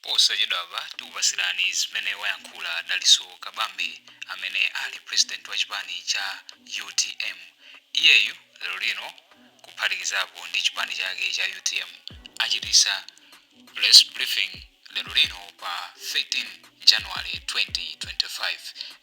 Posachedwapa tikupasirani zimene wayankhula Dalitso Kabambe, amene ali president wa chipani cha UTM. Iyeyu lero lino, kuphatikizapo ndi chipani chake cha UTM, achitisa press briefing lero lino pa 13 January 2025,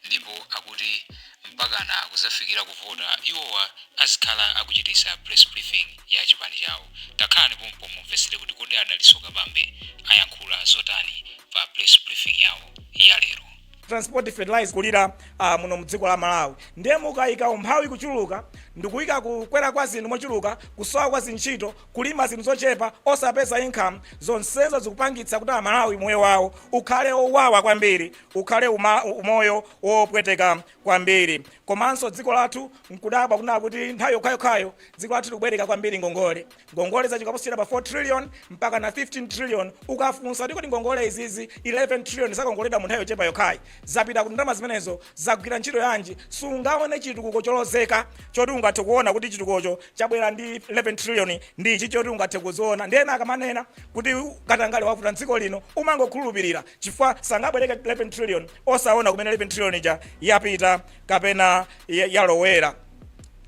ndipo akuti mpakana kuzafikira kuvota iwowa azikhala akuchitisa press briefing ya chipani chawo. Takhalani pompo mumvetsere kuti kodi a Dalitso Kabambe ayankhula zotani pa press briefing yawo ya lero. Transport, fertilizer kulira muno mdziko la Malawi. Ndiye mukayika umphawi kuchuluka, ndikuyika kukwera kwa zinthu mochuluka, kusowa kwa zintchito, kulima zinthu zochepa, osapeza income, zonsezo zikupangitsa kuti Amalawi moyo wawo ukhale owawa kwambiri, ukhale umoyo wopweteka kwambiri. Komanso dziko lathu nkudabwa kunena kuti nthawi yokhayokhayo dziko lathu likubwereka kwambiri ngongole. Ngongole zachika posiyera pa 4 trillion mpaka na 15 trillion. Ukafunsa kuti ngongole izizi 11 trillion zakongoledwa mu nthawi yochepa yokhayi zapita kuti? Ndalama zimenezo zagwira ntchito yanji? Sungaone chitukuko cholozeka choti ungathe kuona kuti chitukukocho chabwera ndi 11 trillion, ndi ichi choti ungathe kuziona. Ndiyena akamanena kuti katangale wavuta mdziko lino, umangokhulupirira, chifukwa sangabwereke 11 trillion osaona kumene 11 trillion ija yapita kapena yalowera.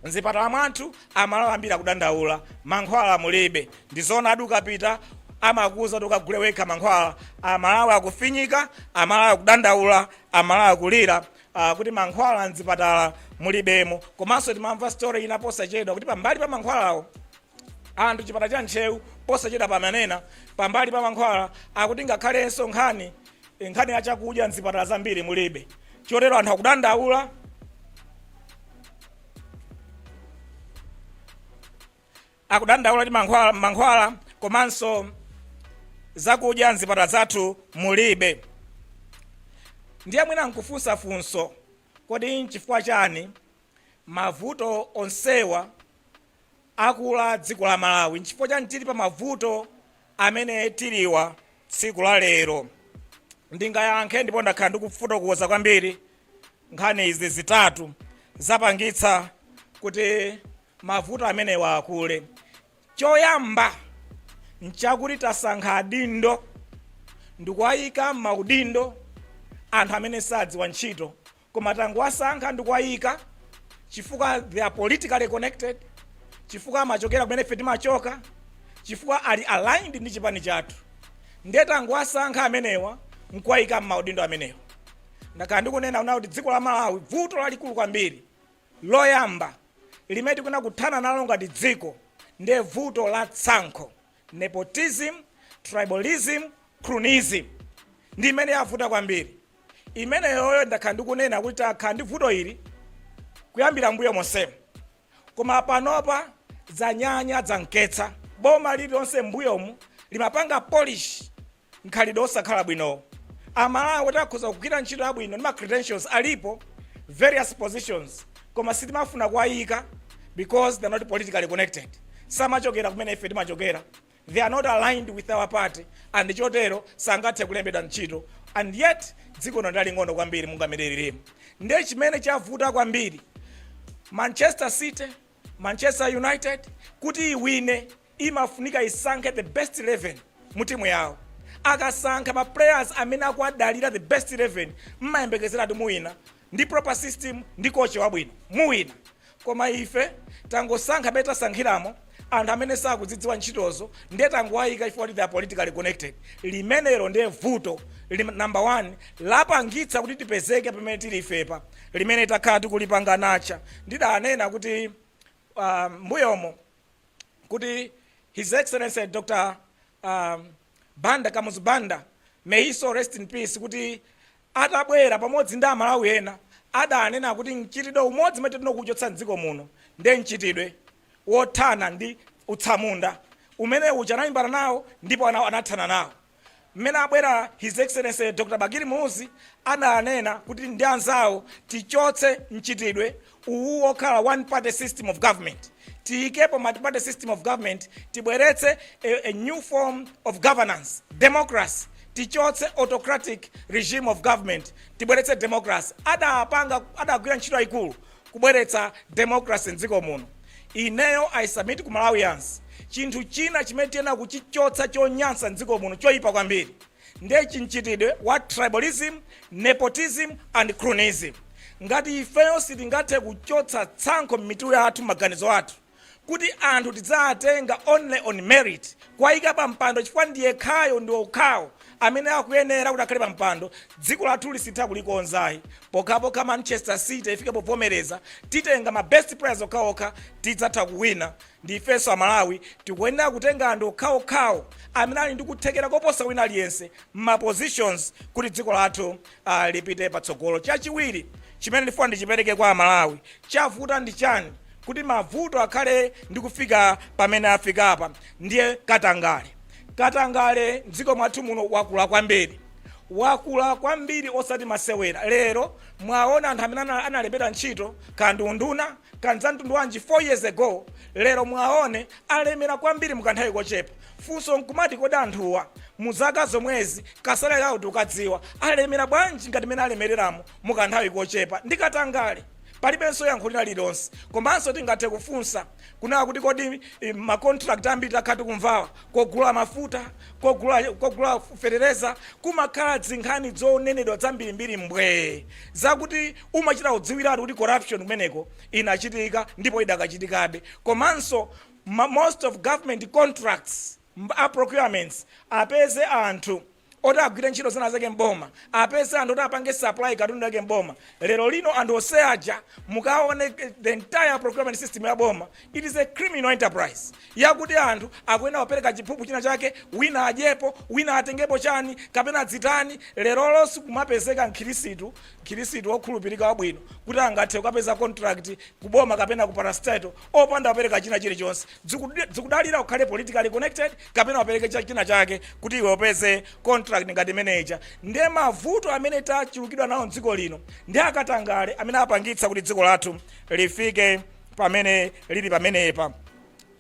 Mzipatala mwathu Amalawi ambiri akudandaula, mankhwala mulibe. Ndizoona adi, ukapita amakuuza kuti ukagule wekha mankhwala. Amalawi akufinyika, Amalawi akudandaula, Amalawi akulira kuti mankhwala mzipatala mulibemo. Komanso timamva story ina posachedwa kuti pambali pa mankhwalawo, anthu chipatala cha Ntcheu posachedwa pamanena, pambali pa mankhwala akuti ngakhalenso nkhani ya chakudya mzipatala zambiri mulibe. Chotero anthu akudandaula, akudandaula kuti mankhwala komanso zakudya mzipatala zathu mulibe. Ndiye mwina nkufunsa funso, kodi nchifukwa chani mavuto onsewa akula dziko la Malawi? Nchifukwa chani tili pa mavuto amene tiliwa tsiku la lero? Ndingayankhe, ndipo ndakhala ndikufotokoza kwambiri, nkhani izi zitatu zapangitsa kuti mavuto amenewa akule. Choyamba nchakuti tasankha adindo ndikuwayika maudindo anthu amene sadziwa ntchito, koma tangowasankha ndikuwayika chifukwa they are politically connected, chifukwa amachokera kumene ife timachoka, chifukwa ali aligned ndi chipani chathu. Ndiye tangowasankha amenewa nkuwayika m'maudindo amenewa. Ndakhala ndikunena kuna kuti dziko la Malawi, vuto lalikulu kwambiri loyamba limene tikuna kuthana nalo ngati dziko ndiye vuto la tsankho, nepotism, tribalism, cronyism, ndi imene yavuta kwambiri imeneyoyo. Ndakhala ndikunena kuti takhala ndi vuto ili kuyambira mbuyo monsemo, koma panopa zanyanya, zanketsa. Boma lililonse mbuyomu limapanga polish mkhalidwe osakhala bwinowo. Amalawi kuti akhoza kugwira ntchito yabwino ndi ma credentials alipo, various positions, koma sitimafuna kuwayika because they're not politically connected, samachokera kumene ife timachokera, they are not aligned with our party, and chotero sangathe kulembedwa ntchito. And yet dziko lino ndaling'ono kwambiri munga mmene lilimo. Ndiye chimene chavuta kwambiri, Manchester City, Manchester United kuti iwine imafunika isankhe the best 11 mu timu yawo. Akasankha ma players amene akuwadalira, the best 11, mmayembekezeratu muwina, ndi proper system ndi coach wabwino muwina. Koma ife tangosankha beta, tasankhiramo anthu amene sakuzidziwa ntchitozo, ndiye tangowayika chifukwa kuti they are politically connected. Limenelo ndiye vuto number one lapangitsa kuti tipezeke pamene tili ifepa, limene takhala tikulipanga nacha. Ndidanena kuti mbuyomo kuti His Excellency Dr Banda, Kamuzu Banda, may he so rest in peace, kuti atabwera pamodzi ndi Amalawi ena adanena kuti mchitidwe umodzi umene tinokuchotsa mdziko muno ndiye mchitidwe wothana ndi utsamunda umene uja. Analimbana nawo ndipo anathana nawo. Mmene abwera His Excellency Dr Bakili Muluzi, adanena kuti ndi anzawo, tichotse mchitidwe uwu wokhala one party system of government, tiyikepo multi-party system of government, tibweretse a new form of governance, democracy, tichotse autocratic regime of government, tibweretse democracy. Adapanga, adagwira ntchito yayikulu kubweretsa democracy mdziko muno. Ineyo I submit ku Malawians, chinthu china chimene tiyenera kuchichotsa chonyansa mdziko muno, choyipa kwambiri, Ndiye chinchitidwe wa tribalism, nepotism and cronyism. Ngati ifeyo sitingathe kuchotsa tsankho m'mitu yathu, maganizo athu, kuti anthu tidzawatenga only on merit, kuwayika pa mpando chifukwa ndiye khayo ndi okhawo amene akuyenera kuti akhale pa mpando, dziko lathu lisitha kulikonzayi. Pokhapokha Manchester City ifike povomereza, titenga ma best players okhaokha, tidzatha kuwina. Ndi ifenso Amalawi tikuyenera kutenga anthu okhaokhawo amene ali ndi kuthekera koposa wina aliyense ma positions kuti dziko lathu lipite patsogolo. Chachiwiri chimene ndifuna ndichipereke kwa Amalawi, chavuta ndi chani kuti mavuto akhale ndi kufika pamene afikapa? Ndiye katangale. Katangale mdziko mwathu muno wakula kwambiri, wakula kwambiri, osati masewera. Lero mwaona anthu amene analembedwa ntchito kandi unduna kandi za mtundu wanji 4 years ago, lero mwaone alemera kwambiri mukanthawi kochepa. Funso nkumati, kodi anthuwa muzaka zomwezi ka salary kawo tikukadziwa, alemera bwanji ngati mene alemereramo mukanthawi kochepa? Ndi katangale, palibenso yankho lina lililonse. Komanso tingathe kufunsa kunena kuti kodi ma contract ambiri takhala tikumvawa, kogula mafuta, kogula fetereza, kumakhala zinkhani zonenedwa zambirimbiri mbwee, zakuti umachita kudziwiratu kuti corruption kumeneko inachitika ndipo idakachitikabe. Komanso most of government contracts, a procurements, apeze anthu oti agwire ntchito zina zake mboma, apeze anthu oti apange supply katundu yake mboma. Lero lino anthu onse aja mukaone the entire procurement system ya boma, it is a criminal enterprise yakuti anthu akuyenera kupereka chiphuphu china chake, wina adyepo, wina atengepo chani kapena dzitani. Lerolo sikumapezeka mkhirisitu wokhulupirika wabwino kuti angathe kukapeza contract kuboma kapena ku parastatal opanda kupereka china chilichonse. Zikudalira ukhale politically connected kapena upereke china chake kuti iwe upeze contract ngati manager. Ndiye mavuto amene tachulukidwa nawo mdziko lino ndi akatangale amene apangitsa kuti dziko lathu lifike pamene lili pamenepa.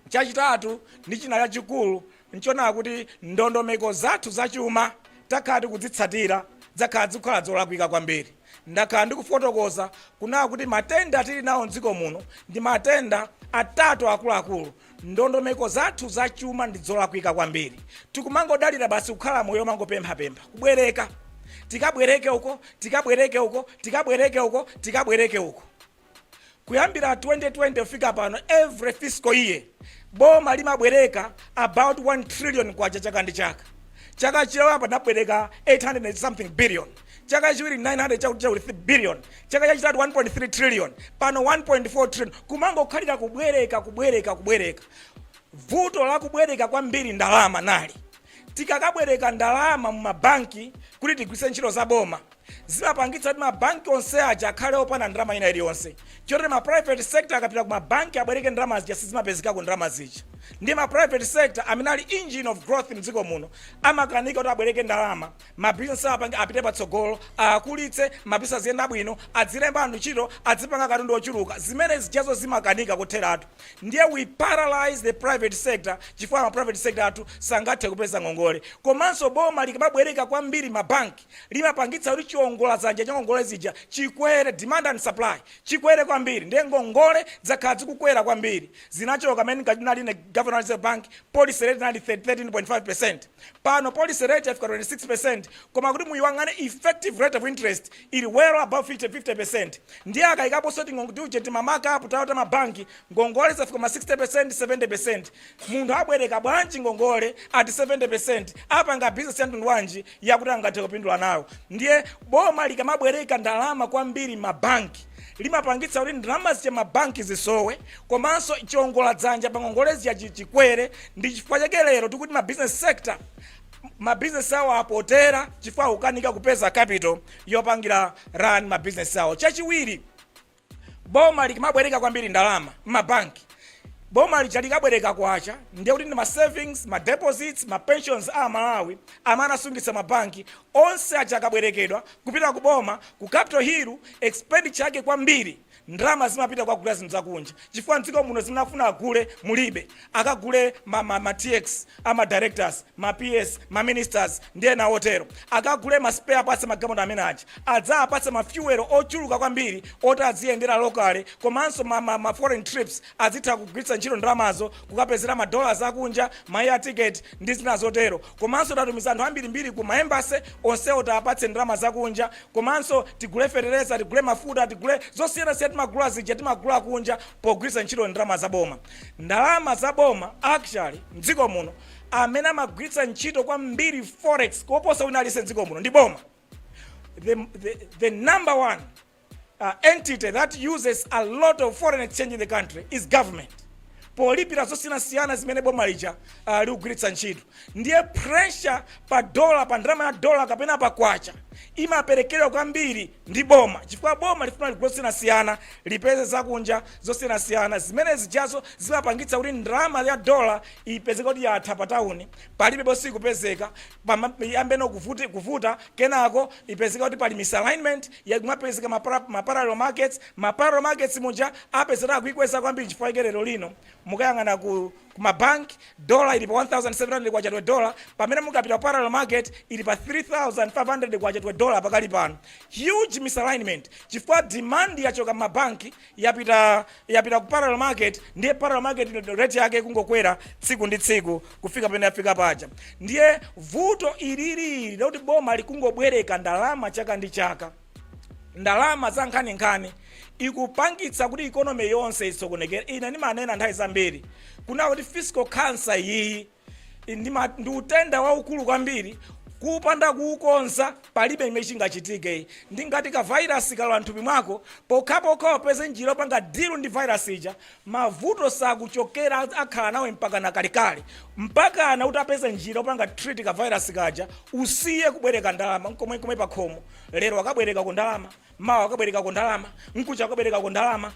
Chachitatu ndi china chachikulu nchonena kuti ndondomeko zathu zachuma takhala tikudzitsatira zakhala zikukhala zolakwika kwambiri. Ndakhala ndikufotokoza kunena kuti matenda tili nawo mdziko muno ndi matenda atatu akuluakulu. Ndondomeko zathu zachuma ndi zolakwika kwambiri. Tikumangodalira basi kukhala moyo mangopemphapempha, kubwereka, tikabwereke uko, tikabwereke uko, tikabwereke uko, tikabwereke uko. Kuyambira 2020 kufika pano, every fiscal year boma limabwereka about 1 trillion kwacha chaka ndi chaka. Chaka choyamba tinabwereka 800 and something billion, chaka chiwiri 900 chakuti chakuti billion, chaka chachitatu 1.3 trillion, pano 1.4 trillion. Kumangokhalira kubwereka, kubwereka, kubwereka. Vuto la kubwereka kwambiri ndalama nali, tikakabwereka ndalama mu mabanki kuti tigwiritse ntchito za boma, zimapangitsa kuti mabanki onse aja akhale opanda ndalama ina iliyonse. Chotero ma private sector akapita ku mabanki abwereke ndalama zija, sizimapezekako ndalama zija. Ndi ma private sector amene ali engine of growth mdziko muno amakanika kuti abwereke ndalama, mabizinesi apange apite patsogolo, akulitse mabizinesi, aziyenda bwino, adzilemba anthu ntchito, adzipanga katundu ochuluka, zimene zijazo zimakanika kutheratu. Ndiye we paralyze the private sector chifukwa ma private sector athu sangathe kupeza ngongole. Komanso boma likamabwereka kwambiri mabanki, limapangitsa kuti chiwongoladzanja cha ngongole zija chikwere, demand and supply chikwere kwambiri. Ndiye ngongole zakhala zikukwera kwambiri. Zinachoka amene nali ne governor Reserve Bank, policy rate inali 13.5. Pano policy rate yafika 26, koma kuti muyang'ane effective rate of interest ili well above 50%. Ndiye akayikaponso tiuje tima markup tawo ta mabanki, ngongole zafika ma 60%, 70. Munthu abwereka bwanji ngongole at 70? Apanga business ya mtundu wanji yakuti angathe kupindula nawo? Ndiye boma likamabwereka ndalama kwambiri mabanki, limapangitsa kuti ndalama zija mabanki zisowe, komanso chiwongoladzanja pa ngongole zija chikwere. Ndi chifukwa chake lero tikuti ma business sector, mabizinesi awo apotera chifukwa akukanika kupeza capital yopangira run mabizinesi awo. Chachiwiri, boma likamabwereka kwambiri ndalama m'mabanki, boma lija likabwereka kwacha, ndiye kuti ndi ma savings, ma deposits, ma pensions a Malawi amene anasungitsa mabanki onse aja akabwerekedwa kupita ku boma ku Capital Hill, expenditure yake kwambiri ndalama zimapita kukagula zinthu zakunja, chifukwa mdziko muno zimene agule mulibe. Akagule ma TX ama directors, ma PS, ma ministers ndi ena otero, akagule ma spare parts magalimoto amene aja, adzapatse ma fuel ochuluka kwambiri oti aziyendera locally, komanso ma foreign trips azitha kugwiritsa. ntchito ndalamazo kukapezera ma dollars akunja, ma air ticket ndi zina zotero. Komanso tatumiza anthu ambirimbiri ku ma embassy, onsewo tiapatse ndalama zakunja. Komanso tigule fetereza, tigule mafuta, tigule zosiyanasiyana, timagula zija timagula kunja pogwiritsa ntchito ndalama zaboma. Ndalama zaboma actually mdziko muno, amene amagwiritsa ntchito kwambiri forex koposa wina aliyense mdziko muno ndi boma. The number one entity that uses a lot of foreign exchange in the country is government, polipira zosiyanasiyana zimene boma lija likugwiritsa ntchito. Ndiye pressure pa dola, pa ndalama ya dola kapena pa kwacha, imaperekedwa kwambiri ndi boma, chifukwa boma lifuna ligule zosiyanasiyana, lipeze zakunja zosiyanasiyana. Zimene zijazo zimapangitsa kuti ndalama ya dola ipezeke kuti yatha pa tawuni, palibe bosi kupezeka, yambeno kuvuta. Kenako ipezeka kuti pali misalignment, yakumapezeka ma parallel markets. Ma parallel markets muja apezeka akuikweza kwambiri. Chifukwa chake lero lino mukayang'ana ku mabanki, dola ili pa 1700 kwacha to dollar, pamene mukapita ku parallel market ili pa 3500 kwacha to dollar pakali pano. Huge misalignment, chifukwa demand yachoka mabanki, yapita ku parallel market. Ndiye parallel market rate yake kungokwera tsiku ndi tsiku kufika pamene yafika paja. Ndiye vuto ililili lakuti boma likungobwereka ndalama chaka ndi chaka, ndalama za nkhaninkhani, ikupangitsa kuti economy yonse isokonekere. Ine ndimanena nthawi zambiri kuna kuti fiscal cancer iyi ndi utenda waukulu kwambiri. Kupanda kuukonza, palibe imene chingachitike. Ndi ngati ka virus kalowa mthupi mwako, pokhapokha wapeze njira yopanga deal ndi virus ija, mavuto sakuchokera, akhala nawe mpaka na kalekale, mpaka na utapeza njira yopanga treat ka virus kaja, usiye kubwereka ndalama nkomwe pakhomo. Lero akabwereka ku ndalama, mawa akabwereka ku ndalama, mkucha akabwereka ku ndalama,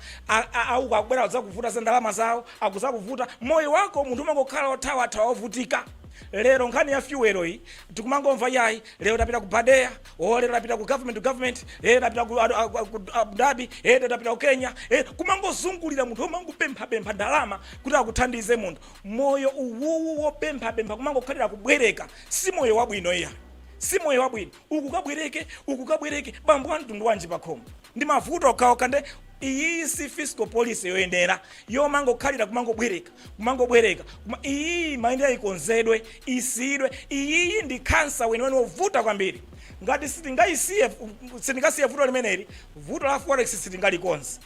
auka akubwera kuzakuvuta za ndalama zawo, akuzakuvuta moyo wako. Munthu umangokhala othawathawa, ovutika. Lero nkhani ya fuel iyi tikumangomva, yayi, lero tapita ku Badea, o lero tapita ku government to government, tapita ku Abu Dhabi, tapita ku Kenya, kumangozungulira. Munthu umangopemphapempha ndalama kuti akuthandize. Munthu moyo uwuwu wopemphapempha, kumangokhalira kubwereka, si moyo wabwino iya, si moyo wabwino. Uku kabwereke, uku kabwereke, bambo wa mtundu wanji pakhomo? Ndi mavuto okhaokha. Nde iyi si fiscal policy yoyenera, yomangokhalira kumangobwereka, kumangobwereka. Iyi mayenera ikonzedwe, isiyidwe. Iyiyi ndi khansa weniweni wovuta kwambiri. Ngati sitingayisiye, sitingasiye vuto limeneli, vuto la forex sitingalikonze,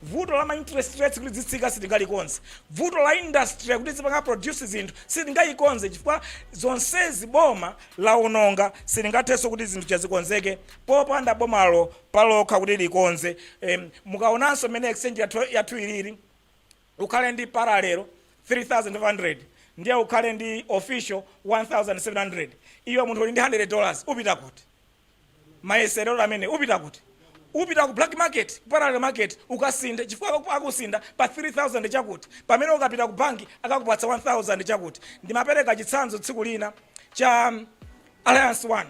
vuto la ma interest rates kuti zitsika sitingalikonze, vuto la industry kuti zipanga produce zinthu sitingayikonze, chifukwa zonsezi boma lawononga. Sitingathenso kuti zinthu chazikonzeke popanda bomalo palokha kuti likonze. Mukaonanso mmene exchange yathu ilili, ukhale ndi parallel 3500, ndiye ukhale ndi official 1700. Iwe munthu uli ndi $100, upita kuti? Mayeserero amene upita kuti? Upita ku black market, ku parallel market, ukasinthe, chifukwa akusinda pa 3000 chakuti, pamene ukapita ku banki akakupatsa 1000 chakuti. Ndimapereka chitsanzo tsiku lina cha Alliance One,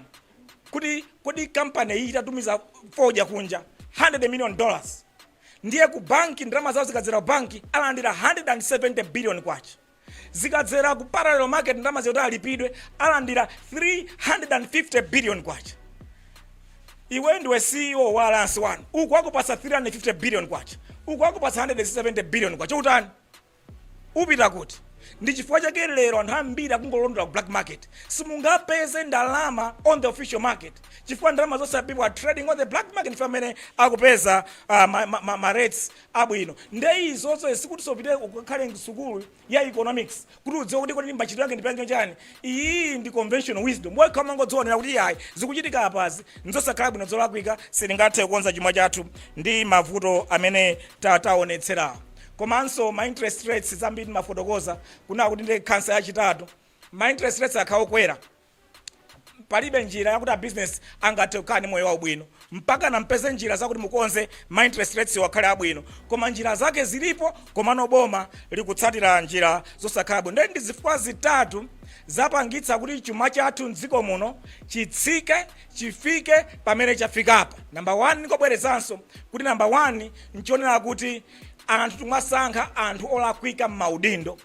kuti kodi kampani iyi itatumiza fodya kunja $100 million, ndiye ku banki ndalama zawo zikadzera ku banki alandira 170 billion kwacha, zikadzera ku parallel market ndalama zoti alipidwe alandira 350 billion kwacha. Iwe ndiwe CEO wa Alliance One, uku akupatsa 350 billion kwacha, uku akupatsa 170 billion kwacha, utani? Upita kuti? Ndi chifukwa chake lero anthu ambiri akungolondola ku black market. Simungapeze ndalama on the official market, chifukwa ndalama zonse people are trading on the black market, ndife amene akupeza ma rates abwino. Nde izonso sikuti sopite ukakhale msukulu ya economics kuti udziwe kuti kodi mbachito yake ndipange chani. Iyi ndi conventional wisdom, wekha umangodzionera kuti yayi, zikuchitika apazi nzosakhala bwino, zolakwika, sitingathe kukonza chuma chathu ndi mavuto amene taonetserawo. Komanso ma interest rates, zambiri mafotokoza kuna kuti ndi khansa yachitatu. Ma interest rates akhaokwera, palibe njira yakuti a business angathe kukhala ndi moyo waubwino mpaka nampeze njira zakuti mukonze ma interest rates wakhale abwino. Koma njira zake zilipo, komano boma likutsatira njira zosakhala bwino. Ndiye ndi zifukwa zitatu zapangitsa kuti chuma chathu mdziko muno chitsike, chifike pamene chafikapa. Number 1, ndikobwerezanso kuti number 1 nchionera kuti anthu timasankha anthu olakwika m'maudindo: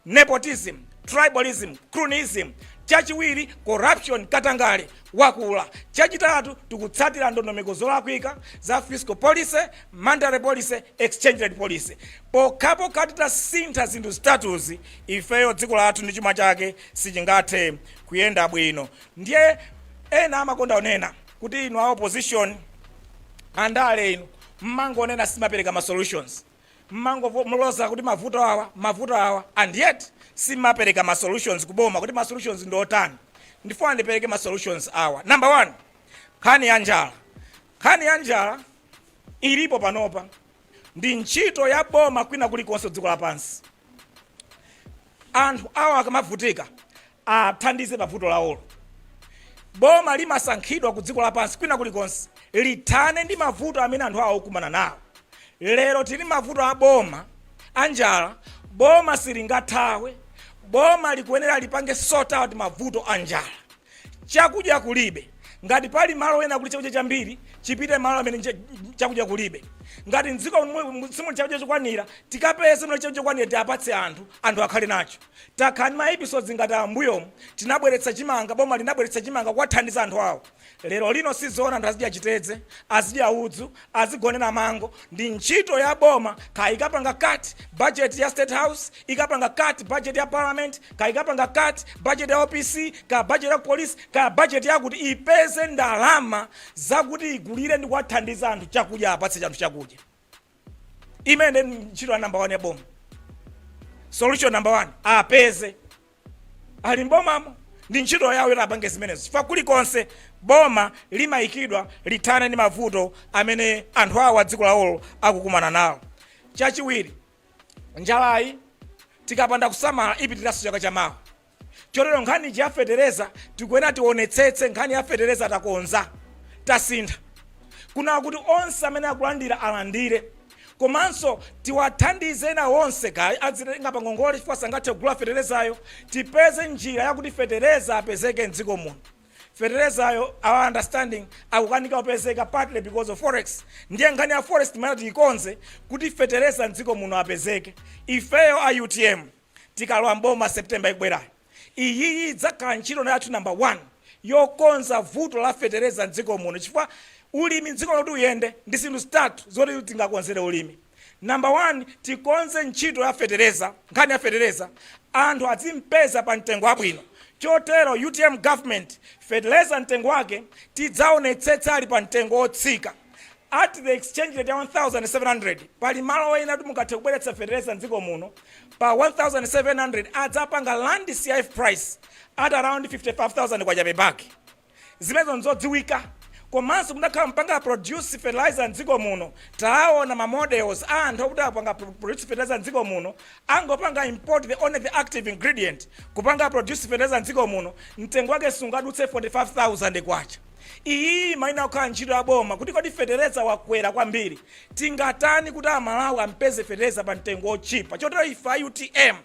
nepotism, tribalism, cronyism, Chachiwiri, corruption, katangale wakula. Chachitatu, tikutsatira ndondomeko zolakwika za fiscal policy, monetary policy, exchange rate policy. Pokhapokha titasintha zinthu zitatuzi, ifeyo dziko lathu ndi chuma chake sichingathe kuyenda bwino. Ndiye ena amakonda kunena kuti inu a opposition, andale inu, mmangonena, simapereka ma solutions, mmangomuloza kuti mavuto awa, mavuto awa, and yet simapereka ma solutions kuboma kuti ma solutions ndi otani. Ndifuna ndipereke ma solutions awa. Number one, nkhani ya njala. Nkhani ya njala ilipo panopa, ndi ntchito ya boma kwina kulikonse dziko lapansi. Anthu awa akamavutika, athandize pavuto lawolo. Boma limasankhidwa ku dziko lapansi kwina kulikonse lithane ndi mavuto amene anthu awo akumana nawo. Lero tili mavuto a boma anjala. Boma silingathawe, boma likuyenera lipange sort out mavuto a njala. Chakudya kulibe. Ngati pali malo ena kuli chakudya chambiri, chipite malo amene chakudya kulibe. Ngati mdziko simuli chakudya chokwanira, tikapeze muli chakudya chokwanira, tiapatse anthu, anthu akhale nacho. Takhala ndi ma episodes ngati ambuyomu, tinabweretsa chimanga, boma linabweretsa chimanga kuwathandiza anthu awo. Lero lino sizoona anthu azidya chitedze, azidya udzu, azigonera mango. Ndi ntchito ya boma, kaya ikapanga cut budget ya State House, ikapanga cut budget ya Parliament, kaya ikapanga cut budget ya OPC, kaya budget ya police, kaya budget yakuti, ipeze ndalama zakuti igulire ndi kuwathandiza anthu chakudya, apatse anthu chakudya. Imene ndi ntchito ya number one ya boma. Solution number one, apeze ali mbomamo, ndi ntchito yawo yoti apange zimenezo, chifukwa kulikonse boma limayikidwa lithane ndi mavuto amene anthu awo a dziko lawolo akukumana nawo. Chachiwiri, njalayi tikapanda kusamala ipitiranso chaka chamawa. Chotero nkhani ya fetereza, tikuyenera tionetsetse nkhani ya fetereza takonza, tasintha kuna kuti onse amene akulandira alandire, komanso tiwathandize ena onse kaya azitenga pa ngongole chifukwa sangathe kugula feterezayo. Tipeze njira yakuti fetereza apezeke mdziko muno. Feterezayo, our understanding, akukanika kupezeka partly because of forex. Ndiye nkhani ya forex timene tiyikonze kuti fetereza mdziko muno apezeke. Ifeyo a UTM tikalowa mboma September ikubwerayo, iyiyi idzakhala ntchito yathu number one yokonza vuto la fetereza mdziko muno, chifukwa ulimi mdziko loti uyende ndi zinthu zitatu zoti tingakonzere ulimi. Number one, tikonze ntchito ya fetereza, nkhani ya fetereza, anthu azimpeza pa mtengo wabwino. Chotero UTM government, fetereza mtengo wake tidzaonetsetsa ali pa mtengo wotsika. At the exchange rate ya 1700, pali malo ena kuti mungathe kubweretsa fetereza mdziko muno pa 1700, adzapanga land CIF price at around 55,000 kwacha per bag. Zimenezo nzodziwika. Komanso mudakhala mpanga produce fertilizer mdziko muno, taona ma models a anthu akuti apanga produce fertilizer mdziko muno, angopanga import the only the active ingredient, kupanga produce fertilizer mdziko muno, mtengo wake sungadutse 45,000 kwacha. Iyi maina kukhala ntchito ya boma kuti kodi fetereza wakwera kwambiri, tingatani kuti Amalawi ampeze fetereza pa mtengo wochipa? Chotero ife a UTM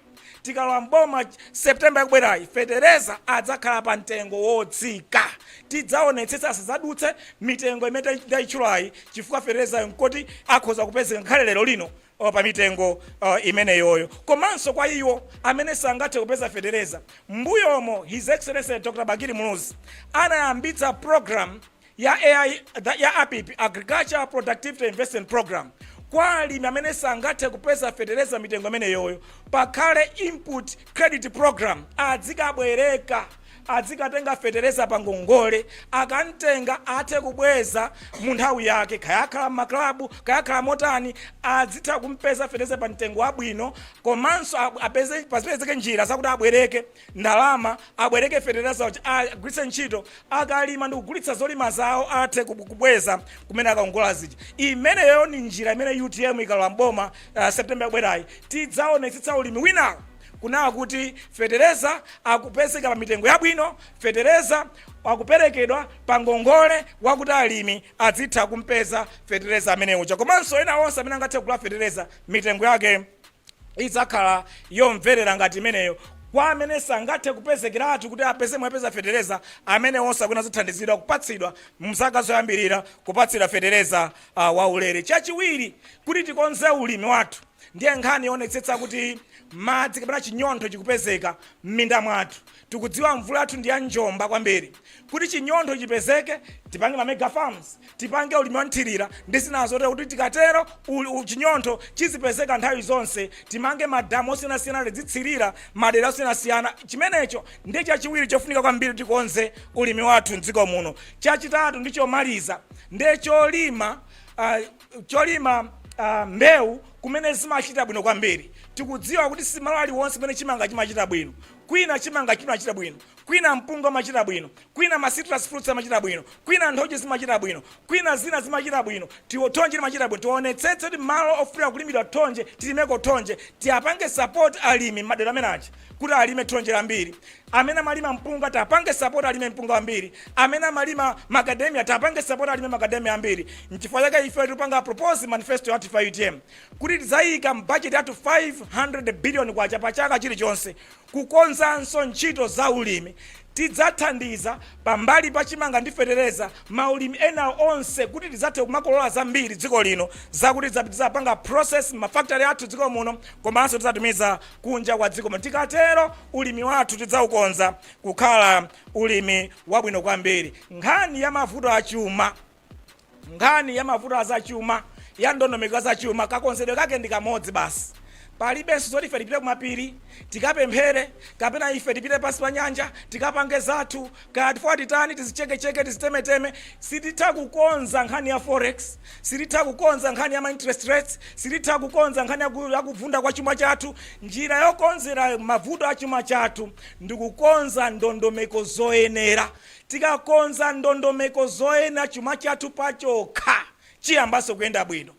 tikalowa mboma September yakubwerayi, fetereza adzakhala pa mtengo wotsika. Tidzaonetsetsa asadzadutse mitengo imene ndayitchulayi, chifukwa feterezayo nkoti akhoza kupezeka ngakhale lero lino pa mitengo imeneyoyo. Komanso kwa iwo amene sangathe kupeza fetereza, mbuyomo His Excellency Dr Bakili Muluzi anayambitsa program ya AI, ya APIP, Agriculture Productivity Investment Program. Kwa alimi amene sangathe kupeza fetereza mitengo imeneyoyo, pakhale input credit program, adzikabwereka, adzikatenga fetereza pa ngongole, akamtenga athe kubweza mu nthawi yake, kayakhala m'maklabu, kayakhala motani, adzitha kumpeza fetereza pa mtengo wabwino. Komanso apeze, pazipezeke njira zakuti abwereke ndalama, abwereke fetereza uja, agwiritse ntchito akalima ndi kugulitsa zolima zawo, athe kubweza kumene akaongola zija. Imeneyo ni njira imene UTM ikalowa mboma September yakubwerayi tidzaonetsetsa ulimi winawo kunawa kuti fetereza akupezeka pa mitengo yabwino, fetereza akuperekedwa pa ngongole wakuti alimi adzitha kumpeza fetereza amene uja. Komanso ena onse amene angathe kugula fetereza, mitengo yake idzakhala yomverera ngati imeneyo. Kwa amene sangathe kupezekeratu kuti apeze mwapeza fetereza, amene onse akuna zithandizidwa kupatsidwa mzaka zoyambirira, kupatsidwa fetereza waulere. Chachiwiri, kuti tikonze ulimi wathu. Ndiye nkhani yoonetsetsa kuti madzi kapena chinyontho chikupezeka m'minda mwathu. Tikudziwa mvula yathu ndi ya njomba kwambiri. Kuti chinyontho chipezeke, tipange ma mega farms, tipange ulimi wanthirira ndi zina zotero, kuti tikatero chinyontho chizipezeka nthawi zonse. Timange madamu osiyanasiyana, tizitsirira madera osiyanasiyana. Chimenecho ndiye chachiwiri chofunika kwambiri, tikonze ulimi wathu mdziko muno. Chachitatu ndi chomaliza ndiye cholima mbewu kumene zimachita bwino kwambiri. Tikudziwa kuti si malo aliwonse kumene chimanga chimachita bwino. Kwina chimanga chimachita bwino, kwina mpunga umachita bwino, kwina ma citrus fruits amachita bwino, kwina nthochi zimachita bwino, kwina zina zimachita bwino, tiwo thonje limachita bwino. Tionetsetse kuti malo ofunika kulimidwa thonje tilimeko thonje. Tiapange support alimi madera amene aja kuti alime thonje lambiri. Amene amalima mpunga, tapange support alime mpunga wambiri. Amene amalima macadamia, tapange support alime macadamia ambiri. Nchifukwa chake ife tikupanga propose manifesto yathu fa UTM kuti tidzayika mbudget yathu 500 billion kwacha pa chaka chilichonse kukonzanso ntchito za ulimi. Tidzathandiza pambali pa chimanga ndi fetereza maulimi ena onse kuti tidzathe kumakolola zambiri dziko lino, zakuti tidzapanga process mafactory athu dziko muno, komanso tidzatumiza kunja kwa dziko muno. Tikatero ulimi wathu tidzaukonza kukhala ulimi wabwino kwambiri. Nkhani ya mavuto achuma, nkhani ya mavuto azachuma, ya ndondomeko zachuma, kakonzedwe kake ndi kamodzi basi. Palibenso zoti ife tipite kumapiri tikapemphere, kapena ife tipite pansi pa nyanja tikapange zathu, kaya tifuna titani, tizichekecheke, tizitemeteme. Sititha kukonza nkhani ya forex, sititha kukonza nkhani ya ma interest rates, sititha kukonza nkhani ya kuvunda kwa chuma chathu. Njira yokonzera mavuto a chuma chathu ndi kukonza ndondomeko zoyenera. Tikakonza ndondomeko zoyenera, chuma chathu pachokha chiyambanso kuyenda bwino.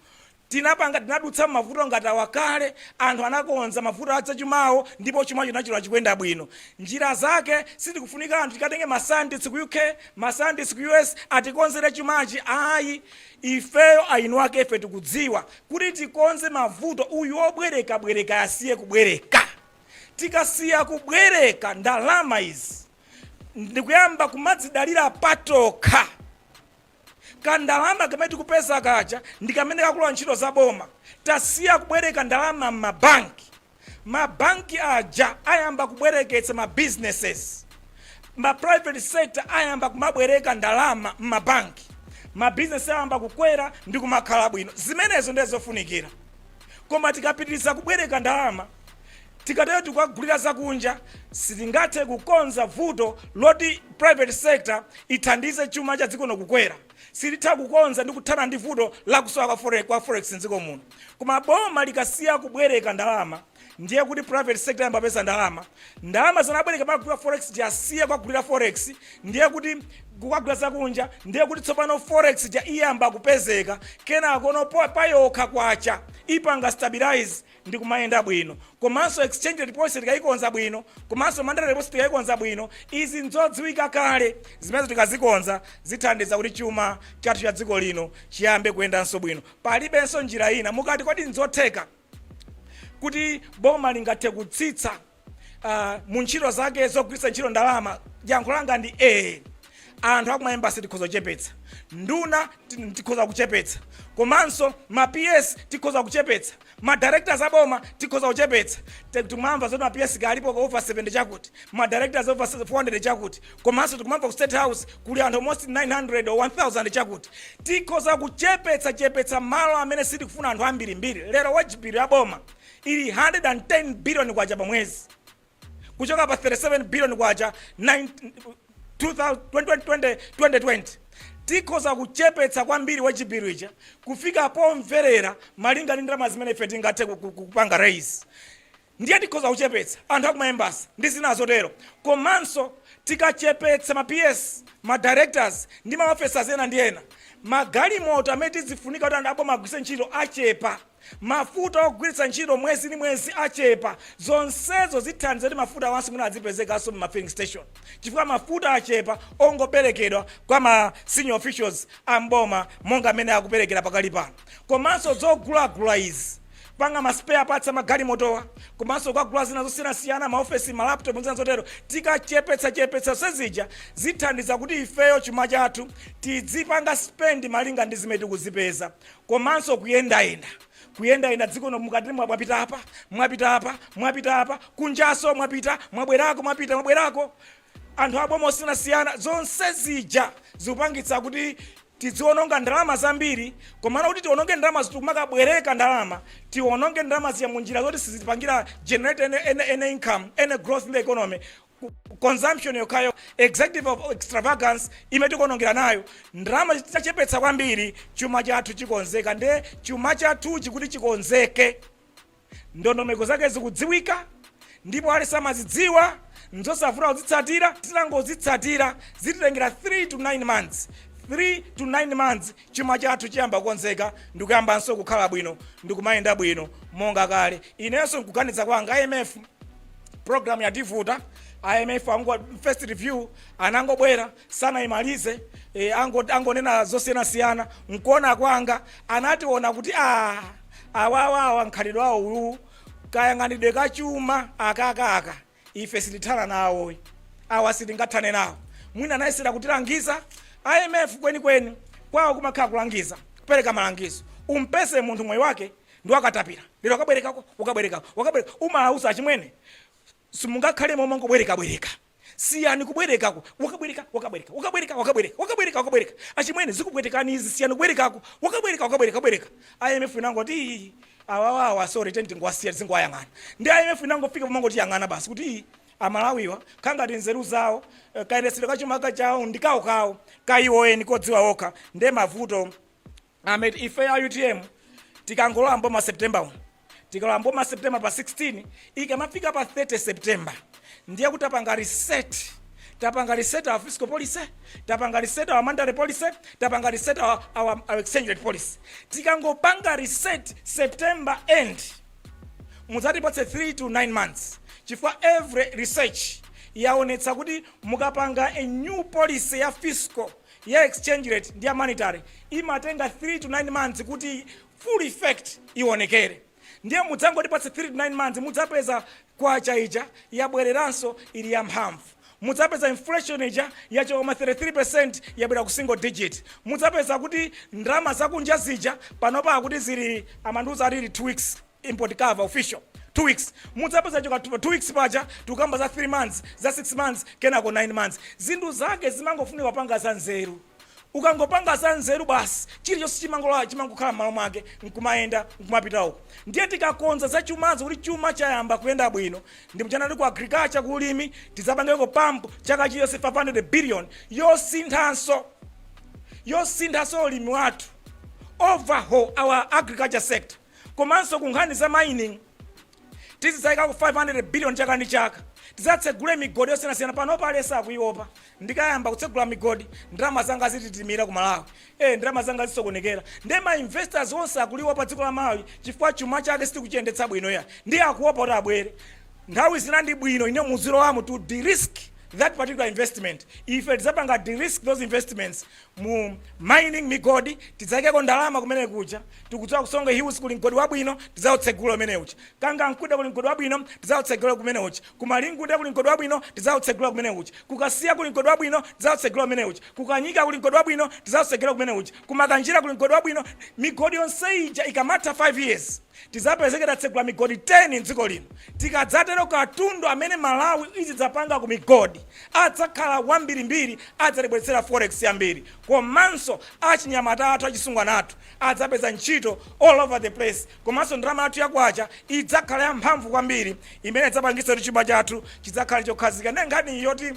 Tinapanga, tinadutsa mavuto ngati awa kale. Anthu anakonza mavuto azachumawo ndipo chumacho nachilo chikuyenda bwino. Njira zake sitikufunika anthu tikatenge ma scientists ku UK, ma scientists ku US atikonzere chumachi, ayi. Ifeyo ainu ake ife tikudziwa kuti tikonze mavuto uyu wobwereka bwereka asiye kubwereka. Tikasiya kubwereka ndalama izi ndikuyamba kumadzidalira patokha, kandalama kamene tikupeza kaja ndi kamene kakulowa ntchito za boma. Tasiya kubwereka ndalama m'mabanki, mabanki aja ayamba kubwereketsa ma businesses, ma private sector ayamba kumabwereka ndalama m'mabanki, mabizinesi ayamba kukwera ndi kumakhala bwino. Zimenezo ndiye zofunikira. Koma tikapitiriza kubwereka ndalama, tikatero tikagulira zakunja, sitingathe kukonza vuto loti private sector ithandize chuma cha dziko kukwera. Sititha kukonza ndi kuthana ndi vuto lakusowa kwa forex mdziko muno. Koma boma likasiya kubwereka ndalama, ndiye kuti private sector yambapeza ndalama. Ndalama zinabwereka pakugula forex tiyasiye kwagulira forex, ndiye kuti kukagula zakunja, ndiye kuti tsopano forex ja iyamba kupezeka. Kenako payokha kwacha ipanga stabilize ndi kumayenda bwino. Komanso exchange rate policy tikayikonza bwino, komanso monetary policy tikayikonza bwino, izi nzodziwika kale, zimene tikazikonza zithandiza kuti chuma chathu cha dziko lino chiyambe kuyendanso bwino. Palibenso njira ina. Mukati kodi nzotheka kuti boma lingathe kutsitsa mu ntchito zake zogwiritsa ntchito ndalama? Yankho langa ndi ee. Anthu akuma embassy tikhoza kuchepetsa, nduna tikhoza kuchepetsa, komanso ma PS tikhoza kuchepetsa, ma directors aboma tikhoza kuchepetsa. Tikumamva zoti ma PS kalipo ka over 70 chakuti, ma directors over 400 chakuti, komanso tikumamva ku State House kuli anthu almost 900 or 1000 chakuti. Tikhoza kuchepetsa chepetsa malo amene sitikufuna anthu ambirimbiri. Lero wage bill ya boma ili 110 billion kwacha pa mwezi, kuchoka pa 37 billion kwacha 2020 2020. Tikhoza kuchepetsa kwambiri wage bill ija kufika pomverera malinga ndi ndalama zimene ife tingathe kupanga raise. Ndiye tikhoza kuchepetsa anthu akuma embassy ndi zina zotero. Komanso tikachepetsa ma PS, ma directors ndi ma officers ena ndi ena, magalimoto amene tizifunika kuti anthu aboma agwiritse ntchito achepa, mafuta ogwiritsa ntchito mwezi ndi mwezi achepa. Zonsezo zithandiza kuti mafuta awanso mwina azipezekanso mu filling station, chifukwa mafuta achepa ongoperekedwa kwa ma senior officials amboma monga amene akuperekera pakali pano. Komanso zogulagula izi, panga ma spare parts amagalimotowa, komanso kukagula zina zosiyanasiyana, maofesi, ma laptop, zina zotero, tikachepetsa chepetsa zija zithandiza kuti ifeyo chuma chathu tidzipanga spend malinga ndi zimene tikuzipeza. Komanso kuyendayenda. Kuyendayenda dziko no, mukati mwapita apa, mwapita apa, mwapita apa, kunjaso mwapita, mwabwerako, mwapita, mwabwerako, anthu aboma osiyanasiyana. Zonse zija zikupangitsa kuti tidziononga ndalama zambiri. Komano kuti tiononge ndalama, tikumakabwereka ndalama, tiononge ndalama ziya munjira zoti sizipangira generate any income, any growth in the economy. Consumption yokhayo, executive of extravagance imene tikuonongera nayo ndalama, titachepetsa kwambiri, chuma chathu chikonzeka. Nde chuma chathuchi kuti chikonzeke, ndondomeko zake zikudziwika ndipo aliyense amazidziwa, nzosavuta kuzitsatira. Titangozitsatira, zititengera 3 to 9 months, 3 to 9 months, chuma chathu chiyamba kukonzeka ndikuyambanso kukhala bwino, ndikumayenda bwino monga kale. Inenso nkuganiza kwanga, IMF program yativuta. IMF ango first review anangobwera, sanayimalize, angonena zosiyanasiyana. Nkuona kwanga anationa kuti a awawawa nkhalidwe awo uyu, kayang'anidwe kachuma akakaka, ife sitithana nawo awa, sitingathane nawo. Mwina anayesera kutilangiza. IMF kwenikweni kwawo kumakhala kulangiza, kupereka malangizo. Umpese munthu moyo wake ndi wakatapira, lero akabwerekako, wakabwerekako, wakabwereka, umawauza, "Achimwene, simungakhale momwe ngobwerekabwereka, siyani kubwerekako." Wakabwereka, wakabwereka, wakabwereka, wakabwereka, wakabwereka, wakabwereka. "Achimwene, zikupwetekani izi, siyani kubwerekako." Wakabwereka, wakabwereka, wakabwereka. IMF inangoti, "Awawawa, sorry, tenti ngwasiya, zingoyang'ana." Ndi IMF inangofika pomangoti yang'ana basi kuti, "Ii, Amalawiwa khangati nzeru zawo, kayendetsedwe kachuma kachawo ndi kawo kawo kaiwo eni kodziwa okha." Nde mavuto amene ife ya UTM tikangolowa mboma September uno, tikalowa mboma September pa 16, ikamafika pa 30 September, ndiye kuti tapanga reset. Tapanga reset our fiscal policy, tapanga reset our monetary policy, tapanga reset our exchange rate policy. Tikangopanga reset September end, mudzatipatse 3 to 9 months, chifukwa every research yaonetsa kuti mukapanga a new policy ya fiscal, ya exchange rate ndi ya monetary, imatenga 3 to 9 months kuti full effect ionekere. Ndiye mudzangotipatse 3 to 9 months, mudzapeza kwacha ija yabwereranso ili yamphamvu, mudzapeza inflation ija yachoka 33% yabwera ku single digit, mudzapeza kuti ndalama zakunja zija panopa akuti zili, amandiuza alili 2 weeks import cover official, 2 weeks. Mudzapeza choka 2 weeks paja, tikukamba za 3 months, za 6 months, kenako 9 months. Zinthu zake zimangofunika panga za nzeru. Ukangopanga za nzeru basi, chilichonse chimangolowa, chimangokhala m'malo mwake, nkumayenda, nkumapita uko. Ndiye tikakonza za chumazo kuti chuma chayamba kuyenda bwino, ndi mchanati ku agriculture, ku ulimi, tidzapangeko pump chaka chiliyonse 500 billion yosinthanso ulimi wathu, overhaul our agriculture sector. Komanso ku nkhani za mining tizidzayikako 500 billion chaka ndi chaka, tidzatsegule migodi yosiyanasiyana. Panopa aliyense akuiopa, ndikayamba kutsegula migodi ndalama zanga zititimira ku Malawi, ndalama zanga zisokonekera. Ndiye ma investors onse akuliwopa dziko la Malawi chifukwa chuma chake sitikuchiyendetsa bwino ya, ndiye akuopa kuti abwere. Nthawi zina ndi bwino ine muzilowamo to de-risk that particular investment. Ife tidzapanga de-risk those investments mu mining, migodi, tidzayikeko ndalama kumene kuja. Tikudziwa ku Songwe Hills kuli mgodi wabwino, tidzautsegula kumene uja. Kangankunde kuli mgodi wabwino, tidzautsegula kumene uja. Kumalingunde kuli mgodi wabwino, tidzautsegula kumene uja. Kukasiya kuli mgodi wabwino, tidzautsegula kumene uja. Kukanyika kuli mgodi wabwino, tidzautsegula kumene uja. Kumakanjira kuli mgodi wabwino. Migodi yonse ija ikamatha 5 years, tidzapezeke tatsegula migodi 10 mdziko lino. Tikadzatero, katundu amene Malawi izidzapanga ku migodi adzakhala wambirimbiri, adzatibweretsera forex yambiri, komanso achinyamata athu, achisungwana athu adzapeza ntchito all over the place. Komanso ndalama yathu yakwacha idzakhala yamphamvu kwambiri, imene idzapangitsa kuti chuma chathu chidzakhala chokhazika. Ndiye nkhani yoti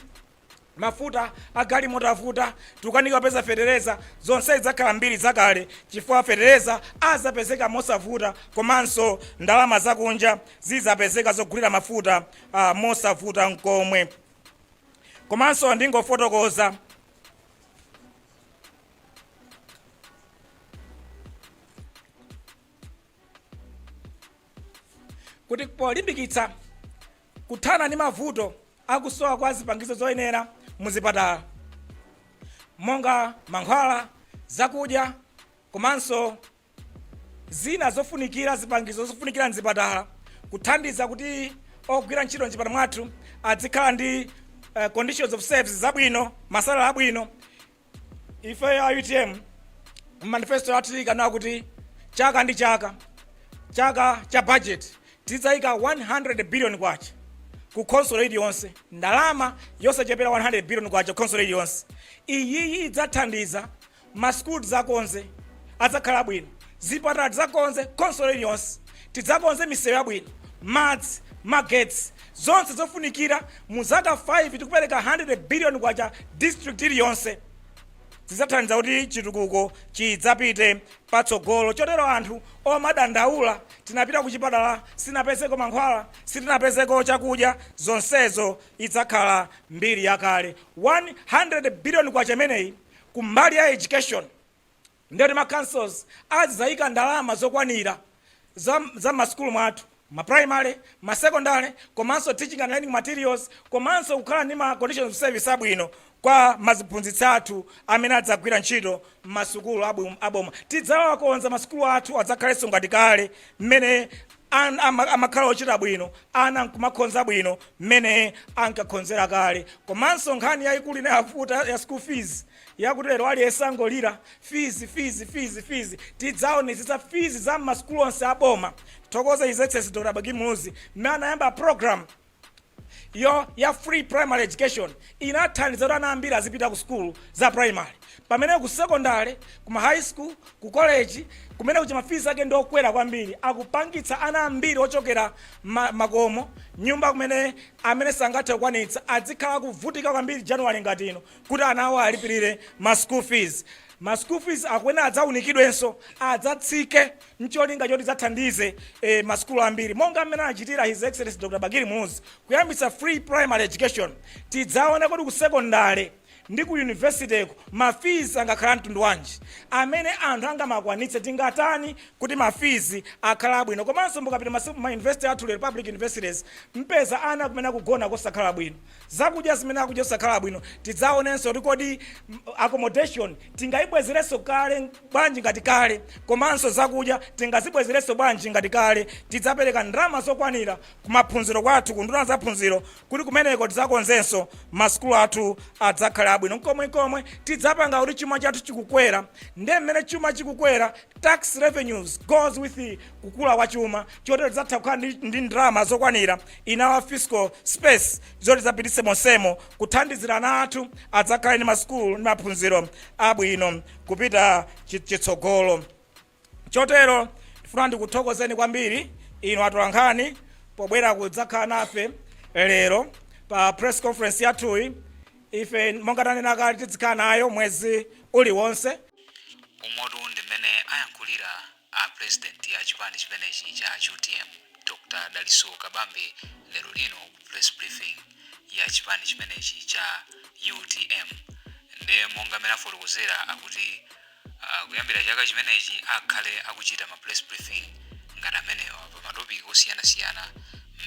mafuta agalimoto avuta, tikukanika kupeza fetereza, zonse zidzakhala mbiri zakale, chifukwa fetereza azapezeka mosavuta, komanso ndalama zakunja zizapezeka zogulira mafuta mosavuta nkomwe. Komanso ndingofotokoza kuti polimbikitsa kuthana ndi mavuto akusowa kwa zipangizo zoyenera muzipatala monga mankhwala, zakudya komanso zina zofunikira, zipangizo zofunikira mzipatala, kuthandiza kuti ogwira ntchito mchipatala mwathu adzikhala ndi conditions of service zabwino, ma salary abwino, ife ya UTM manifesto yathu ikana kuti chaka ndi chaka Chaka cha budget tidzayika 100 billion kwacha ku khonsolo iliyonse, ndalama yosachepera 100 billion kwacha ku khonsolo iliyonse. Iyiyi idzathandiza masukulu tidzakonze, adzakhala bwino, zipatala tidzakonze khonsolo iliyonse, tidzakonze misewu yabwino, madzi, magetsi, zonse zofunikira. Mu zaka 5 tikupereka 100 billion kwacha district iliyonse. Zidzathandiza kuti chitukuko chidzapite patsogolo. Chotero anthu omadandaula, "Tinapita kuchipatala, sitinapezeko mankhwala, sitinapezeko chakudya," zonsezo idzakhala mbiri yakale. 100 billion kwacha imeneyi kumbali ya education, ndiyoti ma councils azidzayika ndalama zokwanira za masukulu mwathu, ma primary, ma secondary, komanso teaching and learning materials, komanso kukhala ndi ma conditions of service abwino kwa maziphunzitsi athu amene adzagwira ntchito m'masukulu aboma. Tidzawakonza masukulu athu, adzakhalenso ngati kale mmene amakhala ochita bwino, ana nkumakhonza bwino mmene ankakhonzera kale. Komanso nkhani yayikulu inayafuta ya school fees, yakuti lero aliyense angolira fees, fees, fees, fees. Tidzaonetsetsa fees za masukulu onse aboma. Thokoza His Excellency Dr Bakili Muluzi, mmene anayamba program yo ya free primary education, inathandiza kuti ana ambiri azipita ku sukulu za primary, pamene ku secondary, kuma high school, ku college, kumene kuja ma fees ake ndiokwera kwambiri, akupangitsa ana ambiri ochokera makomo nyumba kumene amene sangathe kukwanitsa azikhala kuvutika kwambiri January ngati ino kuti ana awo alipirire ma school fees. Ma school fees akuyenera adzaunikidwenso, adzatsike, mcholinga choti dzathandize masukulu ambiri, monga mmene anachitira His Excellency Dr Bakili Muluzi kuyambitsa free primary education. Tidzaona kuti ku secondary ndi ku university ma fees angakhala mtundu wanji amene anthu angamakwanitse, tingatani kuti ma fees akhala abwino. Komanso mukapita ma university athu lero, public universities, mpeza ana kumene akugona kosakhala bwino, zakudya zimene akudya kosakhala bwino. Tidzaonenso kuti kodi accommodation tingayibwezerenso kale bwanji ngati kale, komanso zakudya tingazibwezerenso bwanji ngati kale. Tidzapereka ndalama zokwanira kumaphunziro kwathu, ku nduna zaphunziro, kuti kumeneko tidzakonzenso masukulu athu, adzakhala abwino. Nkomwekomwe tidzapanga kuti chuma chathu chikukwera. Ndiye mmene chuma chikukwera, tax revenues goes with the kukula kwa chuma. Chotero tidzatha kukhala ndi ndalama zokwanira in our fiscal space zoti zapititse monsemo kuthandizira ana athu adzakhale ndi masukulu ndi maphunziro abwino kupita chitsogolo. Chotero ndifuna ndikuthokozeni kwambiri inu atolankhani pobwera kudzakhala nafe lero pa press conference yathuyi. Ife, monga tanena kale, tizikhala nayo mwezi uliwonse. Umotu ndi mmene ayankhulira a president ya chipani chimenechi cha UTM, Dr Daliso Kabambe, lero lino ku press briefing ya chipani chimenechi cha UTM. Ndiye monga mmene afotokozera, akuti kuyambira chaka chimenechi akhale akuchita ma press briefing ngati amenewa pa ma topic osiyanasiyana,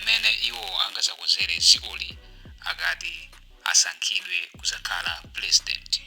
mmene iwo angazakonzere dzikoli akati asankhidwe kuzakhala president.